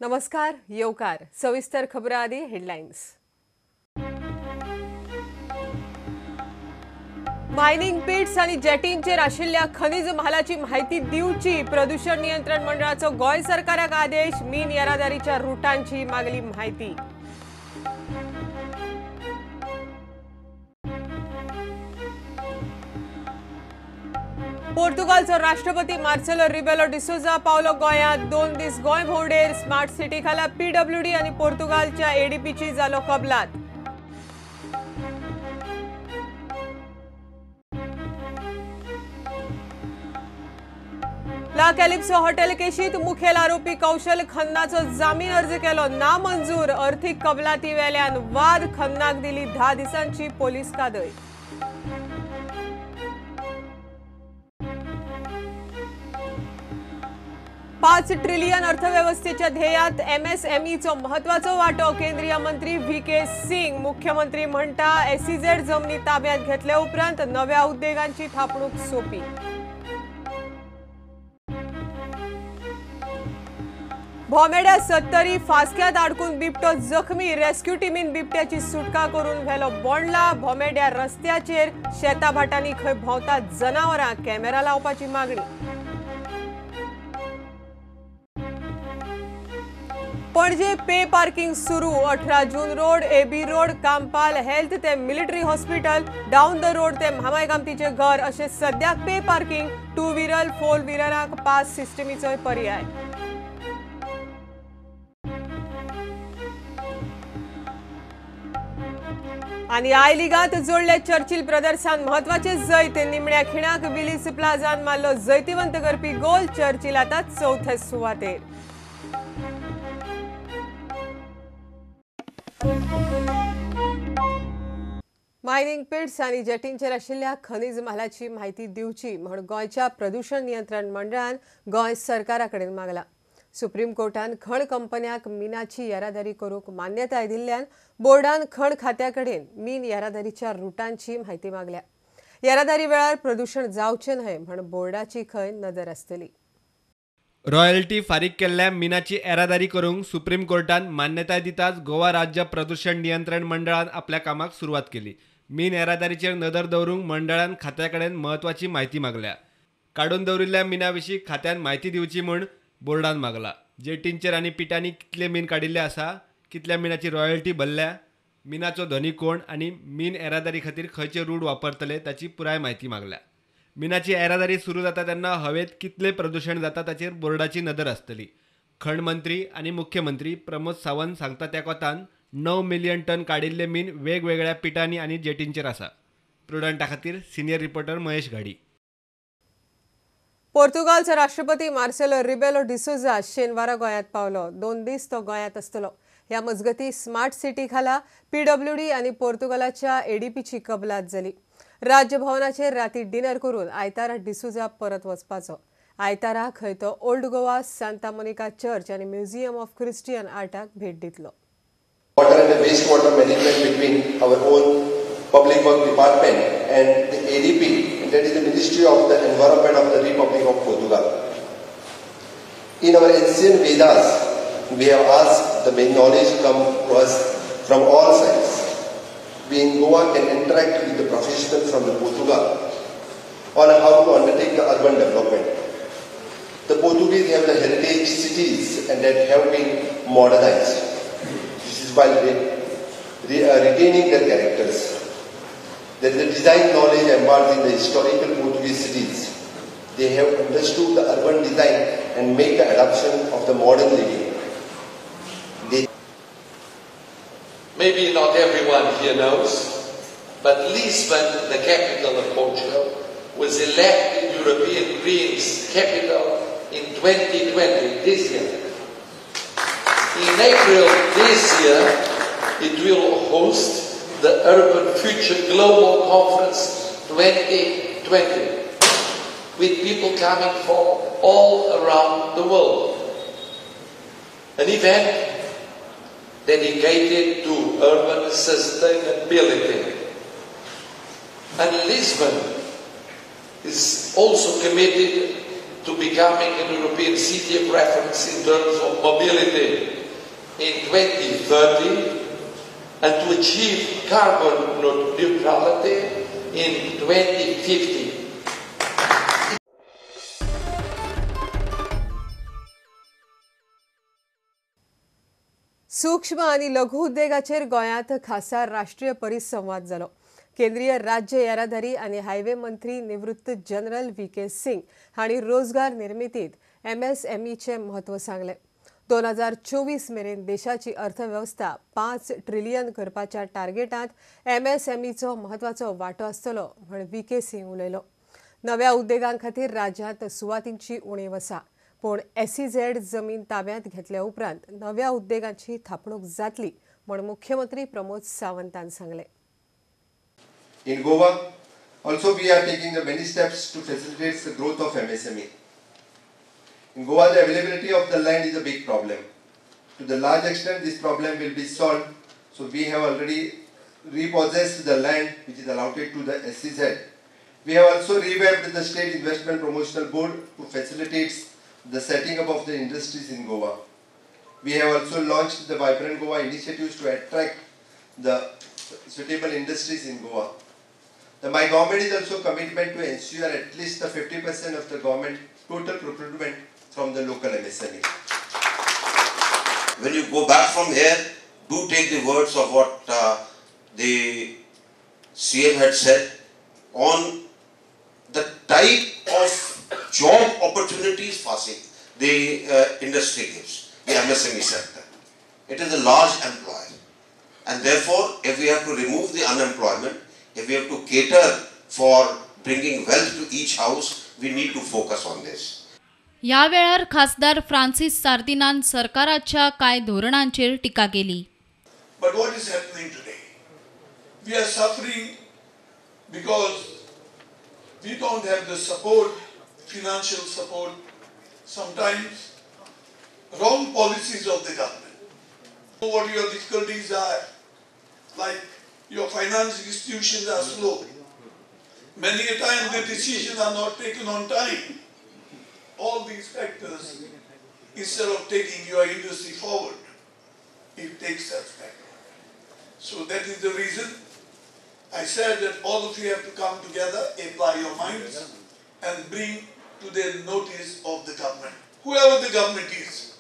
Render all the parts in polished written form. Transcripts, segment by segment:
नमस्कार, येवकार. सविस्तर खबरां आदी हेडलायन्स. मायनिंग पिट्स आनी जेटींचेर आशिल्ल्या खनिज म्हालाची म्हायती दिवची प्रदूषण नियंत्रण मंडळाचो गोंय सरकाराक आदेश. मीन येरादारीच्या रुटांची मागली म्हायती. पोर्तुगालचो राष्ट्रपती मार्सेलो रिबेलो डिसोजा पावलो गोंयांत. 2 दीस गोंय भोंवडेर. स्मार्ट सिटी खाला पीडब्ल्यूडी आनी पोर्तुगालच्या एडीपीची जालो कबलात. ला कॅलिप्सो हॉटेल केशीत मुखेल आरोपी कौशल खन्नाचो जामीन अर्ज केलो नामंजूर. अर्थीक कबलाती वेल्यान वाद. खन्नाक दिली 10 दिसांची पोलीस कादय. $5 ट्रिलियन अर्थवेवस्थेच्या ध्येयात एमएसएमईचो महत्वाचो वांटो. केंद्रीय मंत्री व्ही.के. सिंग. मुख्यमंत्री म्हणटा एसईझेड जमनी ताब्यात घेतले उपरांत नव्या उद्देगांची थापणूक सोपी. भोमेड्या 70 फासक्यात अडकून बिबटो जखमी. रेस्क्यू टीमीन बिबट्याची सुटका करून व्हेलो बोंडला. भोमेड्या रस्त्याचेर शेताभाटांनी खंय भोंवतात जनावरां. कॅमेरा लावपाची मागणी. पणजे पे पार्किंग सुरू. 18 June road, AB road, Campal health ते military hospital, down the road ते म्हामाय कामतीचे घर अशें सद्याक पे पार्किंग. 2 व्हीलर 4 व्हीलरांक पास सिस्टमीचोय पर्याय. आनी I लिगांत जोडले चर्चिल ब्रदर्सान म्हत्वाचे जैत. निमण्या खिणाक विलीस प्लाझान मारलो जैतिवंत करपी गोल. चर्चिल आतां चवथे सुवातेर. मायनिंग पिट्स आनी जेटींचेर आशिल्ल्या खनिज म्हालाची म्हायती दिवची म्हूण गोंयच्या प्रदूषण नियंत्रण मंडळान गोंय सरकारा कडेन मागला. सुप्रीम कोर्टान खण कंपन्यांक मिनाची येरादारी करूंक मान्यताय दिल्ल्यान बोर्डान खण खात्या कडेन मीन येरादारीच्या रुटांची म्हायती मागल्या. येरादारी वेळार प्रदूषण जावचें न्हय म्हूण बोर्डाची खंय नदर आसतली. रॉयल्टी फारीक केल्ल्या मिनाची येरादारी करूंक सुप्रीम कोर्टान मान्यताय दिताच गोवा राज्य प्रदूषण नियंत्रण मंडळान आपल्या कामाक सुरवात केली. मीन येरादारीचेर नदर दवरूंक मंडळान खात्या कडेन म्हत्वाची म्हायती मागल्या. काडून दवरिल्ल्या मिना विशीं खात्यान म्हायती दिवची म्हूण बोर्डान मागला. जेटींचेर आनी पिटांनी कितले मीन काडिल्ले आसा, कितल्या मिनाची रॉयल्टी भरल्या, मिनाचो धनी कोण आनी मीन येरादारी खातीर खंयचे रूट वापरतले ताची पुराय म्हायती मागल्या. मिनाची येरादारी सुरू जाता तेन्ना हवेत कितले प्रदूषण जाता ताचेर बोर्डाची नदर आसतली. खण मंत्री आनी मुख्यमंत्री प्रमोद सावंत सांगता त्या कोतान 9 मिलियन टन काडिल्ले मीन वेगवेगळ्या पिटांनी आनी जेटींचेर आसा. प्रुडंटा खातीर सिनियर रिपोर्टर महेश घाडी. पोर्तुगालचो राष्ट्रपती मार्सेलो रिबेलो डिसोजा शेनवारा गोंयांत पावलो. 2 दीस तो गोंयांत आसतलो. ह्या मजगती स्मार्ट सिटी खाला पीडब्ल्यूडी आनी पोर्तुगालाच्या एडीपीची कबलात जाली. राज्य भवनाचेर राती डिनर करून आयतारा डिसोजा परत वचपाचो. आयतारा खंय तो old Goa Santa Monica church आनी म्युझियम ऑफ क्रिस्टियन आर्टाक भेट दितलो. Water and the wastewater management between our own public work department and the ADP, and that is the Ministry of the Environment of the Republic of Portugal. In our ancient Vedas, we have asked the main knowledge come to us from all sides. We in Goa can interact with the professionals from the Portugal on how to undertake the urban development. The Portuguese have the heritage cities and that have been modernized. This is while retaining their characters. There is a design knowledge embarked in the historical Portuguese cities. They have understood the urban design and made the adoption of the modern living. Maybe not everyone here knows, but Lisbon, the capital of Portugal, was elected European Greens capital in 2020, this year. In April this year, it will host the Urban Future Global Conference 2020, with people coming from all around the world. An event dedicated to urban sustainability. And Lisbon is also committed to becoming an European city of reference in terms of mobility in 2030 and to achieve carbon neutrality in 2050. सूक्ष्म आनी लघु उद्देगाचेर गोंयांत खासा राष्ट्रीय परिसंवाद जालो. केंद्रीय राज्य येरादारी आनी हायवे मंत्री निवृत्त जनरल V.K. Singh हांणी रोजगार निर्मितीत MSMEचें म्हत्व सांगलें. 2024 मेरेन देशाची अर्थवेवस्था 5 ट्रिलियन करपाच्या टार्गेटांत MSMEचो म्हत्वाचो वांटो आसतलो म्हण V.K. Singh उलयलो. नव्या उद्देगां खातीर राज्यांत सुवातींची उणीव आसा, पूण SEZ जमीन ताब्यांत घेतल्या उपरांत नव्या उद्देगांची थापणूक जातली म्हण मुख्यमंत्री प्रमोद सावंतान सांगलें. In Goa, also we are taking the many steps to facilitate the growth of MSME. In Goa, the availability of the land is a big problem. To the large extent, this problem will be solved. So we have already repossessed the land which is allotted to the SEZ. We have also revamped the State Investment Promotional Board to facilitate the setting up of the industries in Goa. We have also launched the Vibrant Goa initiatives to attract the suitable industries in Goa. My government is also commitment to ensure at least the 50% of the government total procurement from the local MSME. When you go back from here, do take the words of what the CM had said on the type of job opportunities facing the industry gives, the MSME sector. It is a large employer, and therefore if we have to remove the unemployment, if we have to cater for bringing wealth to each house, we need to focus on this. ह्या वेळार खासदार फ्रांसिस सार्दिनान सरकाराच्या कांय धोरणांचेर टिका केली. But what is happening today? We are suffering because we don't have the support, financial support, sometimes wrong policies of the government. What your difficulties are, like your finance institutions are slow. Many a time the decisions are not taken on time. All these factors, instead of taking your industry forward, it takes us backward. So that is the reason I said that all of you have to come together, apply your minds, and bring to the notice of the government, whoever the government is.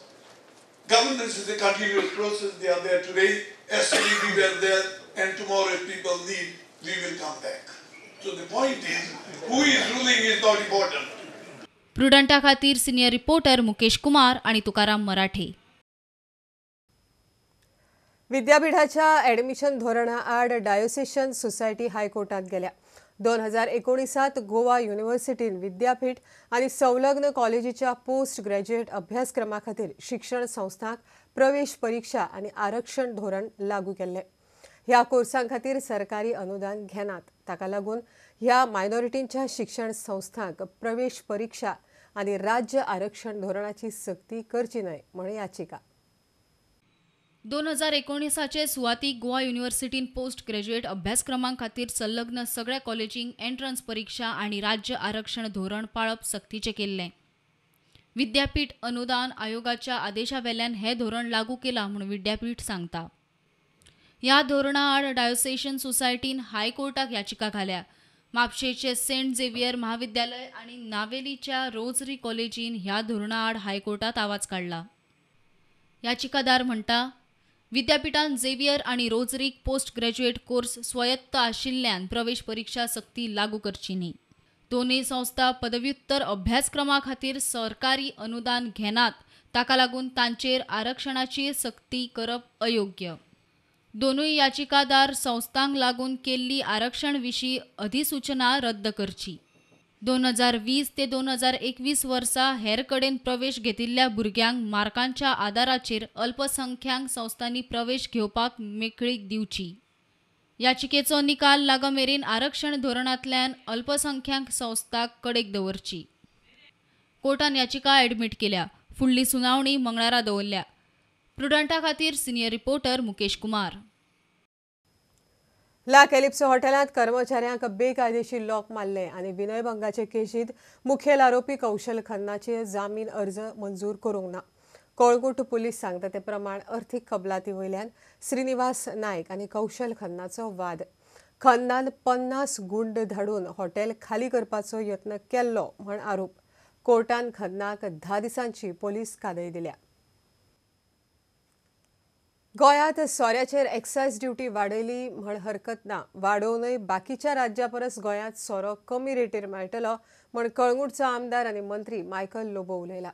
Governance is a continuous process. They are there today, yesterday we were there, and tomorrow if people need, we will come back. So the point is, who is ruling is not important. प्रुडंटा खातीर senior reporter Mukesh Kumar आणि तुकाराम मराठे. विद्यापीठाच्या admission धोरणाआड diocesan society हायकोर्टात गेल्या. 2019 गोवा युनिव्हर्सिटीन विद्यापीठ आणि संलग्न कॉलेजीच्या post graduate अभ्यासक्रमा खातीर शिक्षण संस्थांक प्रवेश परीक्षा आणि आरक्षण धोरण लागू केल्लें. ह्या कोर्सां खातीर सरकारी अनुदान घेनात, ताका लागून ह्या मायनॉरिटींच्या शिक्षण संस्थांक प्रवेश परीक्षा आणि राज्य आरक्षण धोरणाची सक्ती करची न्हय म्हण याचिका. 2019 सुवाती गोवा युनिव्हर्सिटीन पोस्ट ग्रॅज्युएट अभ्यासक्रमां खातीर संलग्न सगळ्या कॉलेजींक एंट्रन्स परीक्षा आनी राज्य आरक्षण धोरण पाळप सक्तीचें केल्लें. विद्यापीठ अनुदान आयोगाच्या आदेशा वेल्यान हें धोरण लागू केलां म्हूण विद्यापीठ सांगता. ह्या धोरणा आड डायोसेशन सोसायटीन हायकोर्टाक याचिका घाल्या. म्हापशेचे सेंट झेवियर महाविद्यालय आनी नावेलीच्या रोजरी कॉलेजीन ह्या धोरणा आड हायकोर्टात आवाज काडला. याचिकादार म्हणटा, विद्यापीठान झेवियर आनी रोजरीक पोस्ट ग्रॅज्युएट कोर्स स्वायत्त आशिल्ल्यान प्रवेश परीक्षा सक्ती लागू करची न्ही. दोनूय संस्था पदव्युत्तर अभ्यासक्रमा खातीर सरकारी अनुदान घेनात, ताका लागून तांचेर आरक्षणाची सक्ती करप अयोग्य. दोनूय याचिकादार संस्थांक लागून केल्ली आरक्षण विशीं अधिसूचना रद्द करची. 2020 ते 2021 वर्सा हेर कडेन प्रवेश घेतिल्ल्या भुरग्यांक मार्कांच्या आदाराचेर अल्पसंख्याक संस्थांनी प्रवेश घेवपाक मेकळीक दिवची. याचिकेचो निकाल लागमेरेन आरक्षण धोरणांतल्यान अल्पसंख्याक संस्थांक कडेक दवरची. कोर्टान याचिका ॲडमीट केल्या. फुडली सुनावणी मंगळारा दवरल्या. प्रुडंटा खातीर सिनियर रिपोर्टर मुकेश कुमार. ला कॅलिप्सो हॉटेलांत कर्मचाऱ्यांक बेकायदेशीर लॉक मारले आनी विनयभंगाचे केशींत मुखेल आरोपी कौशल खन्नाचे जामीन अर्ज मंजूर करूंक ना. कळंगूट पुलीस सांगता ते प्रमाण अर्थीक कबलाती वयल्यान श्रीनिवास नायक आनी कौशल खन्नाचो वाद. खन्नान 50 गुंड धाडून हॉटेल खाली करपाचो यत्न केल्लो म्हण आरोप. कोर्टान खन्नाक 10 दिसांची पोलीस कादय दिल्या. गोंयांत सोऱ्याचेर एक्सायज ड्युटी वाडयली म्हण हरकत ना. वाडोवनय बाकीच्या राज्या परस गोंयांत सोरो कमी रेटीर मेळटलो म्हण कळंगूटचो आमदार आनी मंत्री मायकल लोबो उलयला.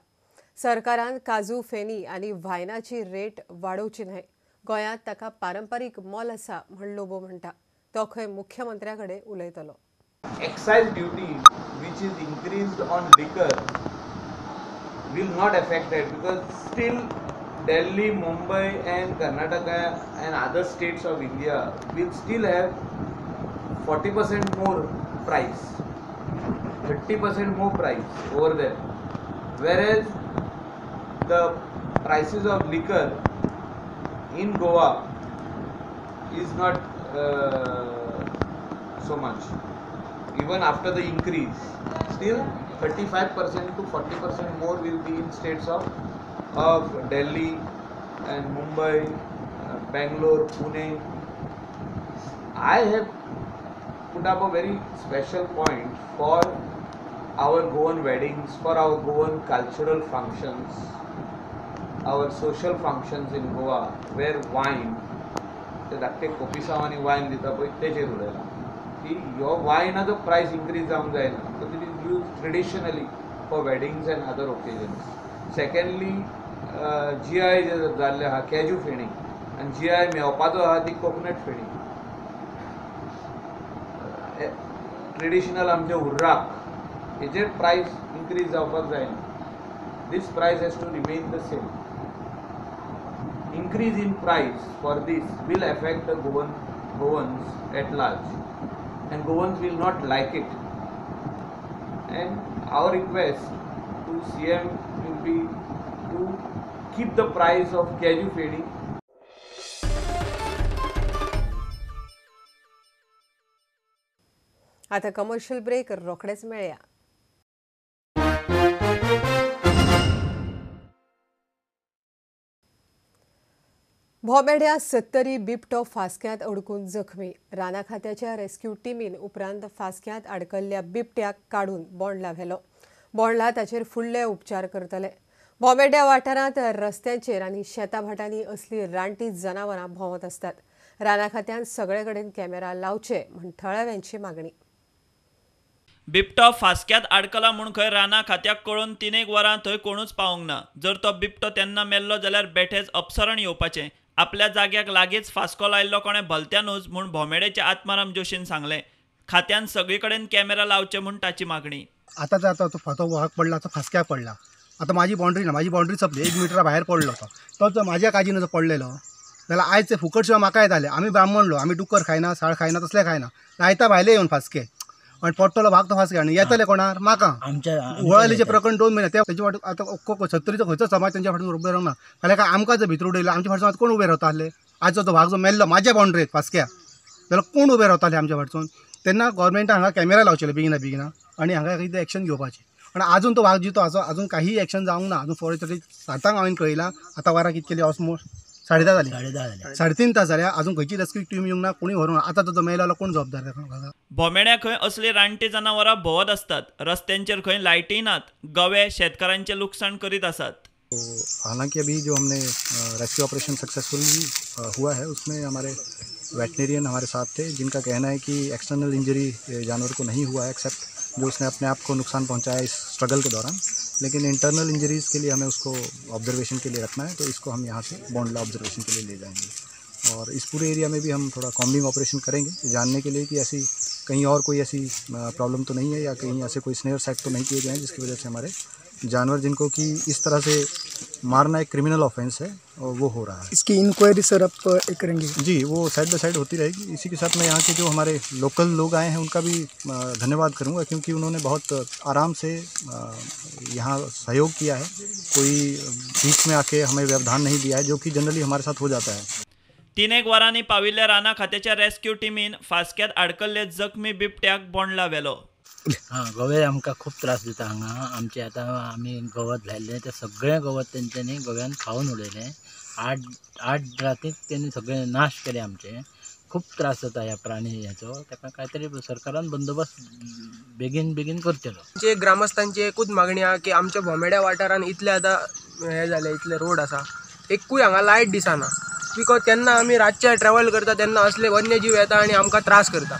सरकारान काजू, फेनी आनी वायनाची रेट वाडोवची न्हय. गोंयांत ताका पारंपारीक मोल आसा म्हण लोबो म्हणटा. तो खंय मुख्यमंत्र्या कडेन उलयतलो. Excise duty which is increased on liquor will not affect it because still Delhi, Mumbai and Karnataka and other states of India will still have 40% more price, 30% more price over there, whereas the prices of liquor in Goa is not so much. Even after the increase, still 35% to 40% more will be in states of Delhi and Mumbai, Bangalore, Pune. I have put up a very special point for our Goan weddings, for our Goan cultural functions, our social functions in Goa, where wine, ते धाकटे कोपिसांव आनी वायन दिता पळय तेचेर उलयला की ह्यो वायनाचो प्रायस increase जावंक जायना because it is use traditionally for weddings and other occasions. Secondly, G I जे जाल्ले आहा कॅजू फेणी आनी जी आय मेवपाचो आहा ती कोकोनट फेणी. ट्रेडिशनल आमचे उर्राक हेजेर प्रायस इन्क्रीज जावपाक जायना. This price has to remain the same. Increase in price for this will affect the Goans at large and Goans will not like it. And our request to CM will be to keep the price of Kaju Feni. आता commercial break रोखडेच मेळया. भोमेड्या 70 बिबटो फास्क्यांत अडकून जखमी. राना खात्याच्या rescue टिमीन उपरांत फास्क्यांत अडकल्ल्या बिबट्याक काडून बोंडला व्हेलो. बोंडला ताचेर फुडले उपचार करतले. भोमेड्या वाठारांत रस्त्यांचेर आनी शेताभाटांनी असली रानटी जनावरां भोंवत आसतात. राना खात्यान सगळे कडेन कॅमेरा लावचे म्हण थळाव्यांची मागणी. बिबटो फास्क्यांत आडकला म्हूण खंय राना खात्याक कळोवन 3-1 वरां थंय कोणूच पावोंक ना. जर तो बिबटो तेन्ना मेल्लो जाल्यार बेठेच अपसरण येवपाचें. आपल्या जाग्याक लागींच फास्को लायल्लो कोणें भलत्यानूच म्हूण भोमेडेचे आत्माराम जोशीन सांगलें. खात्यान सगळे कडेन कॅमेरा लावचे म्हूण ताची मागणी. आतां आतां तो वाग पडला तो फास्क्याक पडला. आतां माझी बाउंड्री ना, माझी बाउंड्री सोंपली. 1 मिटरा भायर पडलो तो तो माझ्या काजीन जो पडलेलो जाल्यार आयज ते फुकट शिवाय म्हाका येताले. आमी ब्राह्मण लोक, आमी डुकर खायना, साळ खायना, तसले खायना. आयता भायले येवन फास्के आनी पडटलो भाग तो फास्के आनी येतले कोणार म्हाका. वळालीचें प्रकरण 2 म्हयने ते तेजे फाटी आतां सत्तरीचो खंयचो समाज तेंच्या फाटल्यान उबे रावना. जाल्यार काय आमकां जर भितर उडयलो आमच्या फाटसून आतां कोण उबे रावता आसले? आयचो तो भाग जो मेल्लो म्हाज्या बाउंड्रीत फास्क्या जाल्यार कोण उबे रावताले आमच्या फाटसून? तेन्ना गव्हर्मेंटान हांगा कॅमेरा लावचेले बेगिना बेगिना आनी हांगा कितें एक्शन घेवपाचें. आनी आजून तो वाग जितो आसा, आजून काही एक्शन जावंक ना. आजून फॉरेस्ट 7 हांवें कळयलां. आतां वरां कितकेली केली ऑलमोस्ट 10:30 जाली, 3:30 तास जाल्या. अजून खंयची रेस्क्यू टीम येवंक ना, कोणी व्हरूंक ना. आतां तो मेलो कोण जबाबदार ताका? भोमेड्या खंय असली रानटी जनावरां भोंवत आसतात. रस्त्यांचेर खंय लायटी नात. गवे शेतकारांचें लुकसाण करीत आसात. तो हालांकि अभी जो हमने रेस्क्यू ऑपरेशन सक्सेसफुली हुआ है उसमें हमारे वेटनेरियन हमारे साथ थे, जिनका कहना है कि एक्सटर्नल इंजरी जानवर को नहीं हुआ है, एक्सेप्ट जो उसने अपने आप को नुकसान पहुंचाया इस स्ट्रगल के दौरान. लेकिन इंटरनल इंजरीज़ के लिए हमें उसको ऑब्जर्वेशन के लिए रखना है, तो इसको हम यहाँ से बोंडला ऑब्जर्वेशन के लिए ले जाएंगे. और इस पूरे एरिया में भी हम थोड़ा कॉम्बिंग ऑपरेशन करेंगे, जानने के लिए कि ऐसी कहीं और कोई ऐसी प्रॉब्लम तो नहीं है या कहीं ऐसे कोई स्नेयर सेट तो नहीं किए गए हैं जिसकी वजह से हमारे जानवर जिनको कि इस तरह से मारना एक क्रिमिनल ऑफेंस है और वो हो रहा है। इसकी इंक्वायरी सर आप करेंगे? जी, वो साइड बाय साइड होती रहेगी। इसी के साथ मैं यहाँ के जो हमारे लोकल लोग आए हैं उनका भी धन्यवाद करूँगा, क्योंकि उन्होंने बहुत आराम से यहाँ सहयोग किया है, कोई बीच में आके हमें व्यवधान नहीं दिया है, जो कि जनरली हमारे साथ हो जाता है। 3 वरांनी पाविल्ल्या राना खात्याच्या रेस्क्यू टिमीन फास्क्यात आडकल्ले जखमी बिबट्याक बोंडला व्हेलो। हां, गवे आमकां खूब त्रास दिता हांगा। आमचे आतां आमी गवत लायिल्लें तें सगळें गवत तेंच्यांनी गव्यान खावन उडयलें। 8 रातीक तेणी सगळें नाश केलें आमचें। खूब त्रास जाता ह्या प्राणी हेचो, ताका काय तरी सरकारान बंदोबस्त बेगीन बेगीन करचेलो। आमचे ग्रामस्थांची एकूच मागणी आहा की आमच्या भोमेड्या वाठारान इतले आतां हें जालें, इतले रोड आसा, एकूय हांगा लायट दिसना। Because तेन्ना आमी रातचे ट्रॅवल करता तेन्ना असले वन्यजीव येता आनी आमकां त्रास करता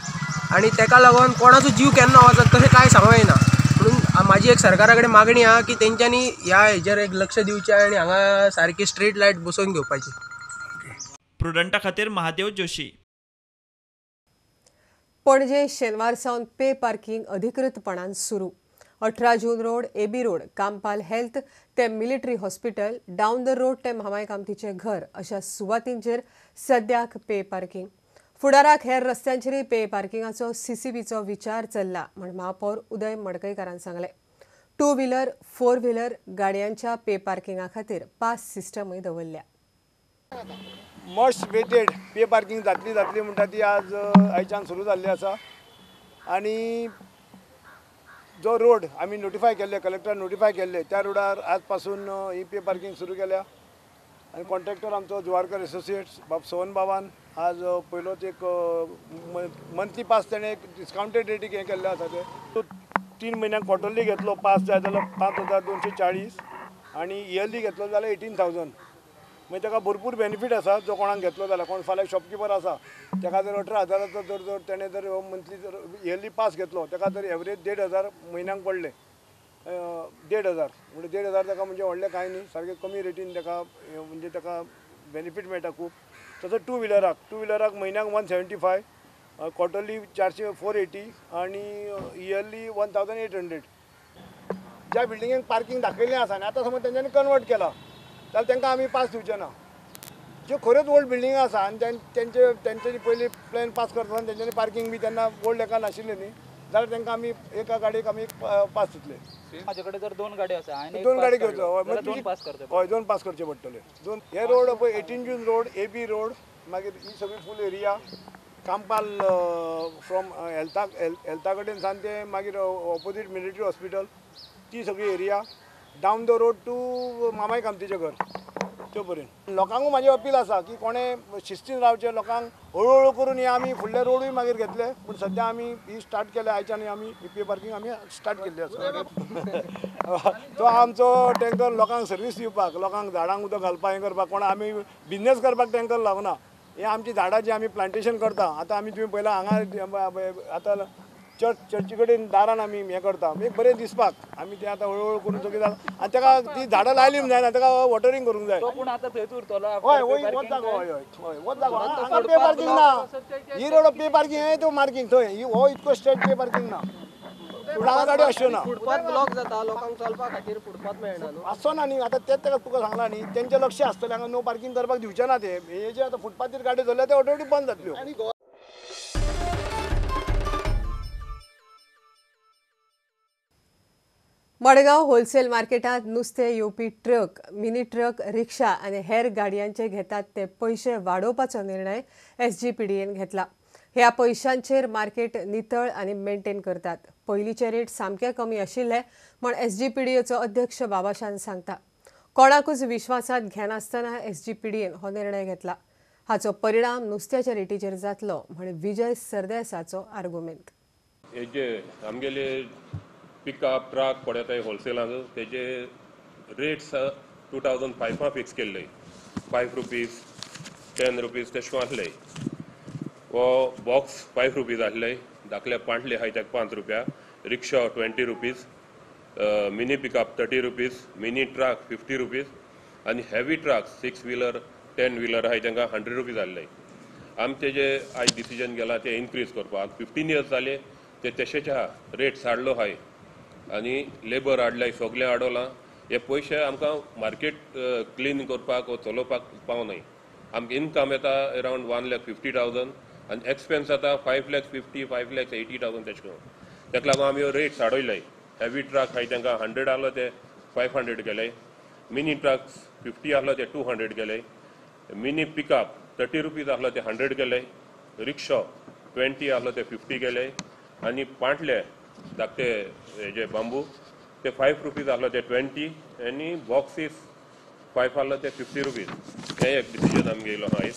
आनी तेका लागून कोणाचो जीव केन्ना वचत तशें कांय सांगू येना। म्हणून म्हाजी एक सरकारा कडेन मागणी आहा की तेंच्यांनी ह्या हेजेर एक लक्ष दिवचें आनी हांगा सारकी स्ट्रीट लायट बसोवन घेवपाची। प्रुडंटा खातीर महादेव जोशी। पणजे शेनवार सावन पे पार्किंग अधिकृतपणान सुरू। 18 June road, AB road, Campal health ते military hospital, down the road ते म्हामाय कामतीचें घर अशा सुवातींचेर सद्याक पे पार्किंग। फुडाराक हेर रस्त्यांचेरय पे पार्किंगाचो सीसीबीचो विचार चल्ला म्हण महापौर उदय मडकयकारान सांगलें। 2 व्हीलर 4 व्हीलर गाडयांच्या पे पार्किंगा खातीर पास सिस्टमूय दवरल्या। मस्ट वेटेड पे पार्किंग जातली जातली म्हणटा ती आज आयच्यान सुरू जाल्ली आसा आनी जो रोड आमी नोटिफाय केल्ले, कलेक्टरान नोटिफाय केल्ले त्या रोडार आज पासून ही पे पार्किंग सुरू केल्या आनी कॉन्ट्रॅक्टर आमचो जुवारकर एसोसिएट्स बाब सोहन बाबान आज पयलोच एक मंथली पास तेणें एक डिस्कावंटेड रेटीक हें केल्लें आसा। ते 3 म्हयन्यांक क्वॉर्टरली घेतलो पास जाय जाल्यार 5240 आनी इयरली घेतलो जाल्यार 18,000। मागीर ताका भरपूर बेनिफीट आसा जो कोणाक घेतलो जाल्यार, कोण फाल्यां शॉपकिपर आसा ताका जर 18,000चो जर जर तेणें जर मंथली जर इयरली पास घेतलो ताका जर एवरेज 1,500 म्हयन्याक पडले, 1,500 म्हणजे 1,500 ताका म्हणजे व्हडलें कांय न्ही, सारकें कमी रेटीन ताका म्हणजे ताका बेनिफीट मेळटा खूब। तसोच टू व्हिलराक म्हयन्याक 175, क्वॉर्टरली 480 आनी इयरली 1800। ज्या बिल्डिंगेक पार्किंग दाखयल्लें आसा आनी आतां समज तेंच्यांनी कन्वर्ट केला जाल्यार तांकां आमी पास दिवचे ना। ज्यो खऱ्योच ओल्ड बिल्डिंग आसा आनी तेंचे तेंच्यांनी पयलीं प्लॅन पास करता आसतना तेंच्यांनी पार्किंग बी तेन्ना ओल्ड हेका नाशिल्लें न्ही, जाल्यार तांकां आमी एका गाडयेक आमी पास दितले। म्हाजे कडेन जर 2 गाडयो आसा, 2 गाडी घेवचो, हय 2 पास करचे पडटले। 2 हे रोड पळय 18 जून रोड, AB road, मागीर ही सगळी फूल एरिया कांपाल फ्रॉम हेल्था हेल्था कडेन सावन ते मागीर ऑपोजीट मिलिटरी हॉस्पिटल ती सगळी area, down the road to मामाय कामतीचें घर त्यो पर्यंत। लोकांकूय म्हाजें अपील आसा की कोणें शिस्तीन रावचें, लोकांक हळू हळू करून हे आमी फुडले रोडूय मागीर घेतले, पूण सद्या आमी ही स्टार्ट केल्या आयच्यान आमी ही पे पार्किंग आमी स्टार्ट केल्ली आसा। तो आमचो टँकर लोकांक सर्वीस दिवपाक, लोकांक झाडांक उदक घालपाक हें करपाक, कोण आमी बिजनेस करपाक टँकर लागना। हे आमची झाडां जी आमी प्लांटेशन करता, आतां आमी तुमी पळयलां हांगा आतां चर्ची कडेन दारान आमी हें करता, एक बरें दिसपाक आमी तें आतां हळू हळू करून सगळीं जालां आनी ताका ती झाडां लायली म्हूण जायना, ताका वॉटरींग करूंक जाय। पूण आतां थंयच उरतलो। हय वय वच जागो, हय हय हय वच जागो। हांगा पे पार्किंग ना, ही रोड पे पार्किंग हें तो मार्किंग थंय हो इतको स्ट्रेट पे पार्किंग ना, पूण हांगा गाडयो आसच्यो ना, फुटपाथ ब्लॉक जाता, लोकांक चलपा खातीर फुटपाथ मेळना न्हू, आसचो ना न्ही। आतां तेंच ताका तुका सांगलां न्ही, तेंचें लक्ष आसतलें हांगा नो पार्किंग करपाक दिवचें ना। ते हे जे आतां फुटपाथीर गाडयो धरल्या ते ऑटोमॅटीक बंद जातल्यो। मडगांव होलसेल मार्केटांत नुस्तें येवपी ट्रक, मिनी ट्रक, रिक्षा आनी हेर गाडयांचे घेतात ते पयशे वाडोवपाचो निर्णय एसजीपीडीएन घेतला। ह्या पयशांचेर मार्केट नितळ आनी मेंटेन करतात। पयलींचे रेट सामके कमी आशिल्ले म्हण एसजीपीडीएचो अध्यक्ष बाबाशान सांगता। कोणाकूच विश्वासांत घेनासतना एसजीपीडीएन हो निर्णय घेतला। हाचो परिणाम नुस्त्याच्या रेटीचेर जातलो म्हण विजय सरदेसाचो आर्गुमेंत। आमगेले पिकअप ट्रक पडताय होलसेलांत तेजे रेट्स 2005 फिक्स केल्ले, 5 रुपीज 10 रुपीज तेश कोन आसले। हो बॉक्स 5 रुपीज आसले, धाकले पांटले आहाय तेका 5 रुपया, rickshaw 20 rupees, mini pickup 30 rupees, mini truck 50 rupees आनी हेवी ट्रक 6 व्हिलर 10 व्हिलर आहाय तेंकां 100 रुपीज आसले। आमी तेजे आयज डिसिजन गेला ते इनक्रीज करपाक। 15 इयर्स जाले ते तशेंच आहा, रेट हाडलो आहाय आनी लेबर हाडलाय, सगळें हाडलां। हे पयशे आमकां मार्केट क्लीन करपाक वो चलोवपाक पावनाय। आमकां इनकम येता अरावंड 1,50,000 आनी एक्सपेन्स जाता 5,50,000 5,80,000 तेश करून। तेका लागून आमी ह्यो रेट्स हाडयलाय। हेवी ट्रक आहाय तेंकां 100 आहलो ते 500 केले, मिनी ट्रक्स 50 आहलो ते 200 केले, मिनी पिकअप 30 रुपीज आहलो ते 100 केले, रिक्शा 20 आहलो ते 50 केले आनी पांटले धाकटे जे बांबू ते 5 रुपीज आहलो ते 20 आनी बॉक्सीस 5 आहलो ते 50 रुपीज. हे एक डिसिजन आमी घेयलो आहा.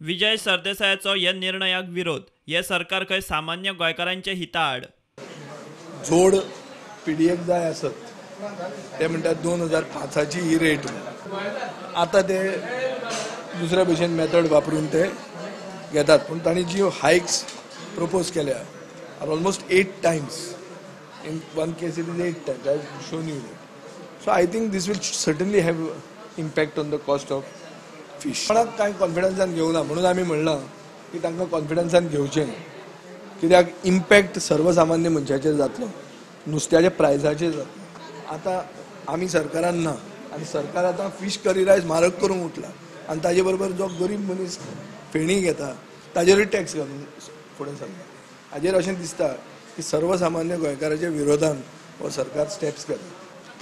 विजय सरदेसायाचो ह्या निर्णयाक विरोध. हे सरकार खंय सामान्य गोंयकारांचे हिताआड. जोड पीडीएफ जाय आसत ते म्हणटात 2005ची ही रेट. आतां ते दुसऱ्या भशेन मेथड वापरून ते घेतात, पूण तांणी जी हायक्स प्रपोज केल्या are almost 8 times. In one case it is 8 times. I have shown you that. So I think this will certainly have impact on the cost of fish. कोणाक कांय कॉन्फिडन्सान घेवना म्हणून आमी म्हणलां की तांकां कॉन्फिडन्सान घेवचें, कित्याक इम्पॅक्ट सर्वसामान्य मनशाचेर जातलो, नुस्त्याच्या प्रायसाचेर जातलो. आतां आमी सरकारान ना आनी सरकार आतां फीश करी रायस म्हारग करूंक उठला आनी ताजे बरोबर जो गरीब मनीस फेणी घेता ताजेरूय टॅक्स घालून फुडें सरला. हाजेर अशें दिसता की सर्वसामान्य गोंयकाराच्या विरोधान हो सरकार स्टेप्स घेता.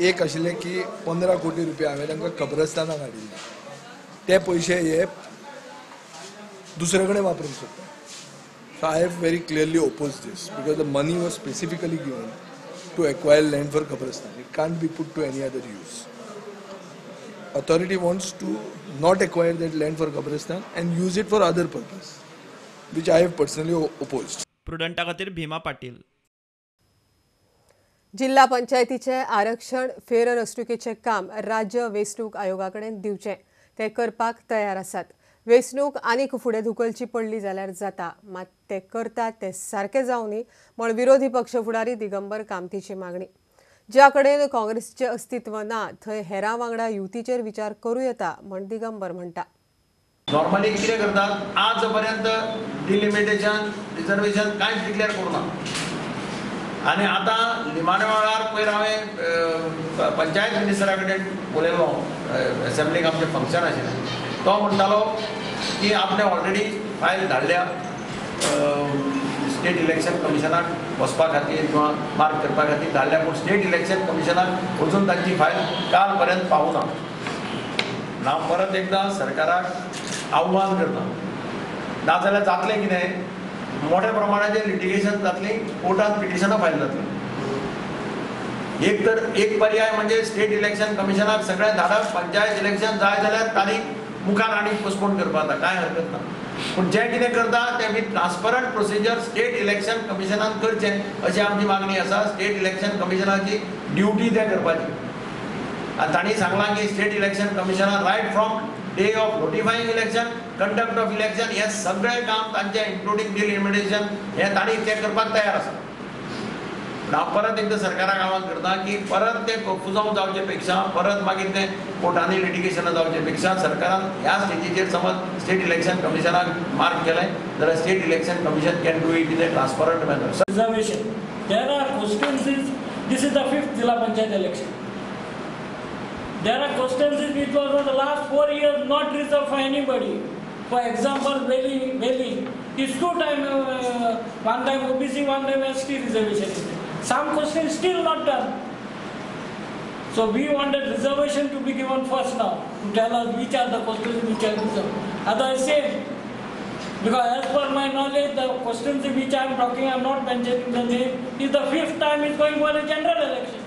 एक आशिल्लें की 15 कोटी रुपया हांवें तांकां कब्रस्तानाक हाडिल्ले, ते पयशे हे दुसरे कडेन वापरूंक सोदता. So I have very clearly oppose this because the money was specifically given to acquire land for Kabristan. It can't be put to any other use. Authority wants to not acquire that land for Kabristan and use it for other purpose, which I have personally opposed. प्रुडंटा खातीर भीमा पाटील. जिल्हा पंचायतीचे आरक्षण फेररचणुकेचें काम राज्य वेंचणूक आयोगा कडेन दिवचें, ते करपाक तयार आसात. वेंचणूक आनीक फुडें धुकलची पडली जाल्यार जाता, मात ते करतात ते सारकें जावनी म्हूण विरोधी पक्ष फुडारी दिगंबर कामतीची मागणी. ज्या कडेन काँग्रेसीचें अस्तित्व ना थंय हेरां वांगडा युतीचेर विचार करूं येता म्हूण दिगंबर म्हणटा. नॉर्मली कितें करतात, आजपर्यंत डिलिमिटेशन रिजर्वेशन कांयच डिक्लेअर करूं ना आनी आतां निमाण्या वेळार पयर हांवें पंचायत मिनिस्टरा कडेन उलयलो, एसेंब्लीक आमचें फंक्शन आशिल्लें, तो म्हणटालो की आपणे ऑलरेडी फायल धाडल्या स्टेट इलेक्शन कमिशनाक वचपा खातीर किंवा मार्क करपा खातीर धाडल्या, पूण स्टेट इलेक्शन कमिशनाक अजून तांची फायल काल पर्यंत पावना. हांव परत एकदां सरकाराक आव्हान करता, नाजाल्यार जातलें कितें, मोठ्या प्रमाणाचेर लिटिगेशन जातली, कोर्टांत पिटिशनां फायल जातलीं. एक तर एक पर्याय म्हणजे स्टेट इलेक्शन कमिशनाक सगळें धाडप, पंचायत इलेक्शन जाय जाल्यार तारीख मुखार आनी पोस्टपोन करपाक जाता, कांय हरकत ना, पूण जें कितें करता तें with transparent procedure state election कमिशनान करचें अशी आमची मागणी आसा. स्टेट इलेक्शन कमिशनाची ड्युटी तें करपाची आनी तांणी सांगलां की स्टेट इलेक्शन कमिशनान right from day of notifying election, conduct of election हें सगळें काम तांचें इन्क्लुडींग डिलिमिटेशन हें तांणी तें करपाक तयार आसा. पूण हांव परत एकदां सरकाराक आव्हान करता की परत तें कोफुजांव जावचे पेक्षा, परत मागीर तें कोर्टांनी लिटिगेशनां जावचे पेक्षा सरकारान ह्या स्टेजीचेर समज स्टेट इलेक्शन कमिशनाक मार्क केलें जाल्यार state election commission can do it in a transparent manner. Reservation, there are constituencies, this is the 5th Zilla Panchayat election. There are constituencies which was for the last 4 years not reserved for anybody. For example, Veli is 2 time, 1 time OBC, 1 time ST reservation. Some questions still not done. So we wanted reservation to be given first now, to tell us which are the constituencies which are reserved. Otherwise same, because as per my knowledge, the constituency which I am talking, I am not mentioning the name, is the 5th time is going for a general election.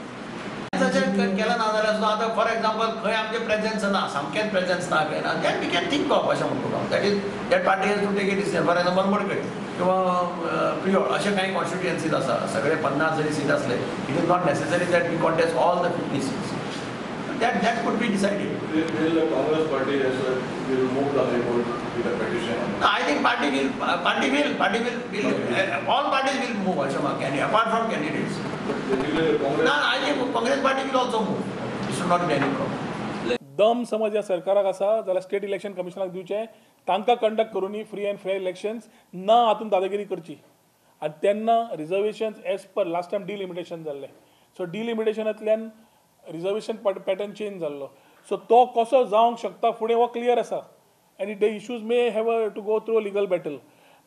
केला ना जाल्यार सुद्दां आतां for example खंय आमचें presence ना, सामकेंच presence ना खंय ना, that we can think of अशें म्हणटा हांव. That is that party has to take a decision. For example Madkai किंवा प्रियोळ अशे कांय कॉन्स्टिट्युएन्सीज आसा, सगळे 50 जरी सीट आसले, it is not necessary that we contest all the 50 seats. That could be decided. Will the Congress party will move the High Court with a petition? No, I think party will, all parties will move, apart from candidates. But no, I think Congress party will also move. It should not be any problem. दम समज ह्या सरकाराक आसा जाल्यार state election कमिशनाक दिवचें, तांकां conduct करूनी free and fair elections ना हातूंत दादागिरी करची. आनी तेन्ना reservations as per last time delimitation जाल्लें, सो डिलिमिटेशनांतल्यान रिजर्वेशन पॅटर्न चेंज जाल्लो, सो तो कसो जावंक शकता फुडें हो क्लियर आसा. आनी the issues may have to go through a legal battle,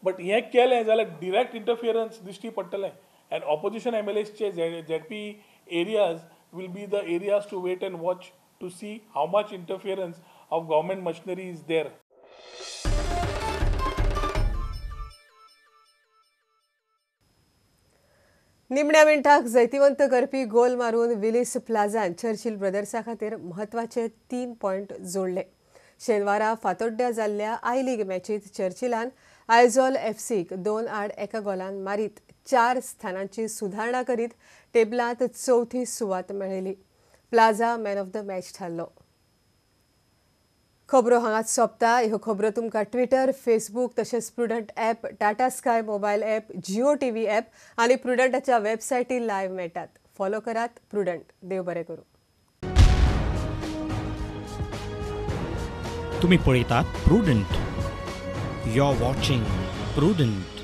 but हें केलें जाल्यार डिरेक्ट इंटरफियरन्स दिश्टी पडटलें. And opposition M L एसचे ZP areas will be the areas to wait and watch to see how much interference of government machinery is there. निमण्या मिनटाक जैतिवंत करपी गोल मारून विलीस प्लाझान Churchill ब्रदर्सा खातीर म्हत्वाचे 3 पॉयंट जोडले. शेनवारा फातोड्ड्या जाल्ल्या I league मॅचीत चर्चिलान आयझॉल एफसीक 2-1 गोलान मारीत 4 स्थानांची सुधारणा करीत टेबलांत चवथी सुवात मेळयली. Plaza man of the match थारलो. खबरो हांगाच सोंपता. ह्यो खबरो तुमकां ट्विटर, फेसबूक तशेंच Prudent app, Tata Sky mobile app, Jio TV app आनी प्रुडंटाच्या वेबसायटीर लायव्ह मेळटात. फॉलो करात प्रुडंट. देव बरें करूं. तुम्ही पळयतात Prudent. You are watching Prudent.